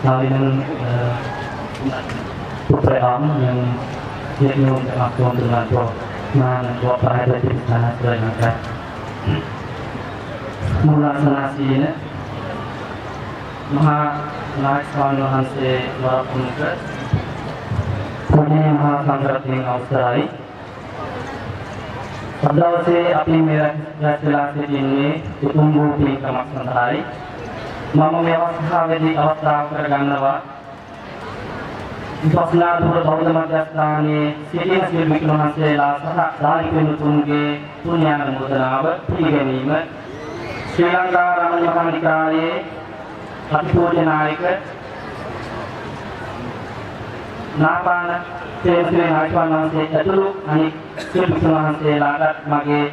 ហើយនឹងព្រះអង្គនិងញាតិញោមទាំងអស់សូមចម្រើនពរមកនឹងបកប្រែទៅជាភាសាស្រីលង្កាមូលសនាសីនමහා නායක ස්වාමීන් වහන්සේ වර ප්‍රමුඛ පූජනීය මහා සංඝරත්නයන් අවසරයි. අද දවසේ අපි මේ රැස් වෙලා සිටින්නේ උතුම් වූ පින්කමක් සඳහායි. මම මේ අවස්ථාවේදී අවස්ථාව කරගන්නවා විපස්සනාදුර බෞද්ධ මධ්‍යස්ථානයේ සිටින සියලු භික්ෂුන් වහන්සේලා සහ ධාර්මික පින්වතුන්ගේ පුණ්‍යානුමෝදනාව පිළිගැනීම. ශ්‍රී ලංකා රමණ මහා නිකායේ අතිපූජ්‍ය නායක නාපාන තේමසිරි නායක වහන්සේ ඇතුළු අනික් සියලු භික්ෂුන් වහන්සේලාට මගේ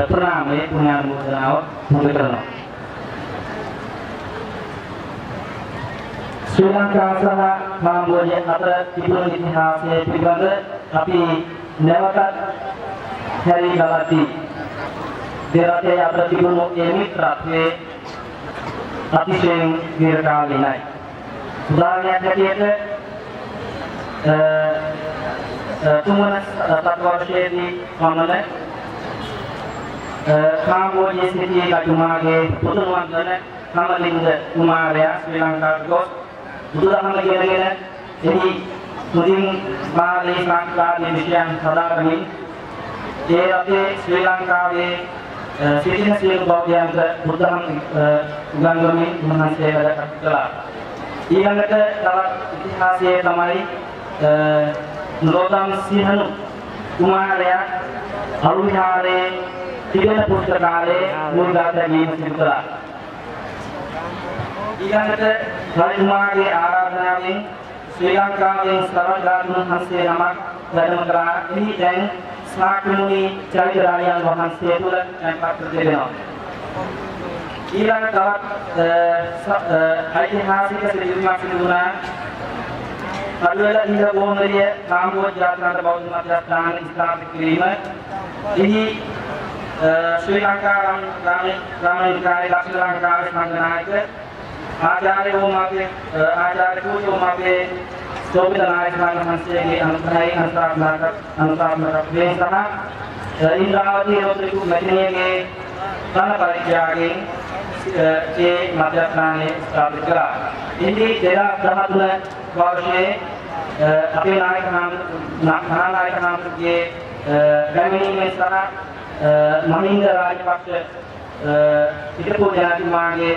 ප්‍රණාමය, පුණ්‍යානුමෝදනාව පුද කරනවා. ශ්‍රී ලංකා සහ කාම්බෝජිය අතර තිබුණු ඉතිහාසය පිළිබඳ අපි නැවතත් හැරී බලද්දී දෙරටේ අතර තිබුණු ඒ මිත්‍රත්වයේ අතිශයින් දීර්ඝකාලීනයි. උදාහරණයක් හැටියට තුන්වන සතවර්ෂයේදී පමණ කාම්බෝජියේ සිටි රජතුමාගේ පුතුණුවන් වන කමලින්ද කුමාරයා ශ්‍රී ලංකාවට ගොස් බුදුදහම ඉගෙනගෙන එහි තුදින් පාලි සංස්කාරයේ විෂයන් හදාරමින් ඒ රටේ ශ්‍රී ලංකාවේ සිටින සියලු බෞද්ධයන්ට බුදුදහම උගන්වමින් උන්වහන්සේ වැඩ කටයුතු කළා. ඊළඟට තවත් ඉතිහාසයේ තමයි නරෝදම් සිහනු කුමාරයා අලු විහාරයේ තිබෙන පුස්තකාලයේ මුල්ගා තැබීම සිදු කළා. ඊළඟට රජතුමාගේ ආරාධනාවෙන් ශ්‍රී ලංකාවෙන් සර්වඥාන් වහන්සේ නමක් වැඩම කළා. එහි දැන් ශාක්‍යමුනි චරිතධාරියන් වහන්සේ තුල තැන්පත් කර තිබෙනවා. ඊළඟ තවත් ඓතිහාසික සිදුවීමක් සිදු වුණා. කඩුවෙල ඉහළ ගෝමරිය කාම්බෝජ ජාත්‍යන්තර බෞද්ධ මධ්‍යස්ථාන ස්ථාපිත කිරීම. එහි ශ්‍රී ලංකා රාම නිකායේ දක්ෂිණ ලංකාවේ සංඝ නායක ආචාර්ය ඕමාපේ ආචාර්ය පූජ්‍ය ඕමාපේ శෝභිත නායක වහන්සේගේ අනුග්‍රහයෙන් අනුශාසනාත්මකත්වයෙන් සහ ඉන්ද්‍රාවතී රෝත්‍රිකු මැතිණියගේ ධන පරිත්‍යාගයෙන් ඒ මධ්‍යස්ථානයේ ස්ථාපිත කළා. ඉන්දී 2013 වර්ෂයේ අපේ නායක මහා නායක හාමුදුරුවෝගේ පැමිණීමෙන් සහ මහින්ද රාජපක්ෂ හිටපු ජනාධිපතිතුමාගේ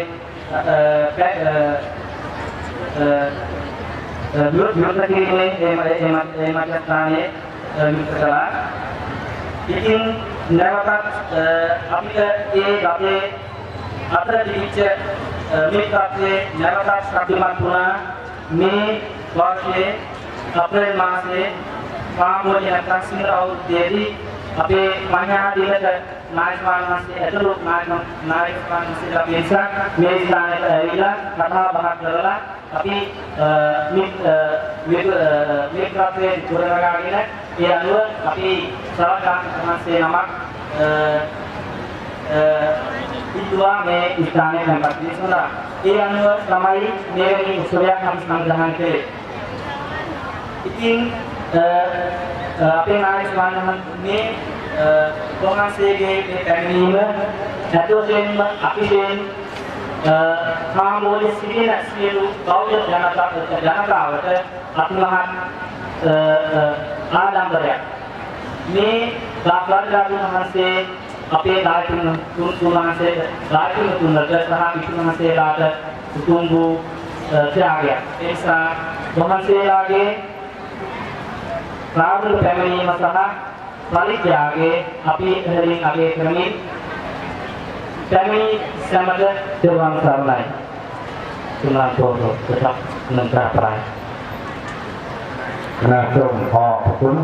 විවෘත කිරීමේ ඒ මධ්‍යස්ථානයේ විවෘත කළා. ඉතින් නැවතත් අපිට ඒ රටේ අතර තිබිච්ච මිත්‍රත්වයේ නැවතත් ශක්තිමත් වුණා. මේ වර්ෂයේ අප්‍රේල් මාසයේ කාම්බෝජ නැත්නම් සිංහල අවුරුද්දේදී අපේ මහාදීනක නායක වහන්සේ ඇතුළු නායක වහන්සේලා පිරිසක් මේ ස්ථානයට ඇවිල්ලා කතා බහ කරලා අපි මිත්‍රත්වයේ ගොඩනගාගෙන ඒ අනුව අපි සරකාන් වහන්සේ නමක් ඉල්ලුවා මේ ස්ථානයේ තැන්පත් කිරීම සඳහා. ඒ අනුව තමයි මෙවැනි උත්සවයක් අපි සංග්‍රහණ කළේ. ඉතින් අපේ නායක ස්වාමීන් වහන්සේ මේ වහන්සේගේ මේ පැමිණීම ඇත්ත වශයෙන්ම අතිශයින් කාම්බෝජ සිටින සියලු බෞද්ධ ජනතාවට අතිමහත් ආඩම්බරයක්. මේ රාජ්‍යධාරීන් වහන්සේ අපේ දායකයන් තුන් වහන්සේ දායකයන් තුනට සහ භික්ෂුන් වහන්සේලාට උතුම් වූ ත්‍යාගයක්. ඒ නිසා වහන්සේලාගේ රාජ්‍ය පැමිණීම සහ පරිත්‍යාගයේ අපි ඉහළින් අගය කරමින් පැමිණි සැමට තෙරුවන් සරණයි. තුන්වන් පොරො tetap នឹងក្រាបប្រាយ ណាសូមអរគុណ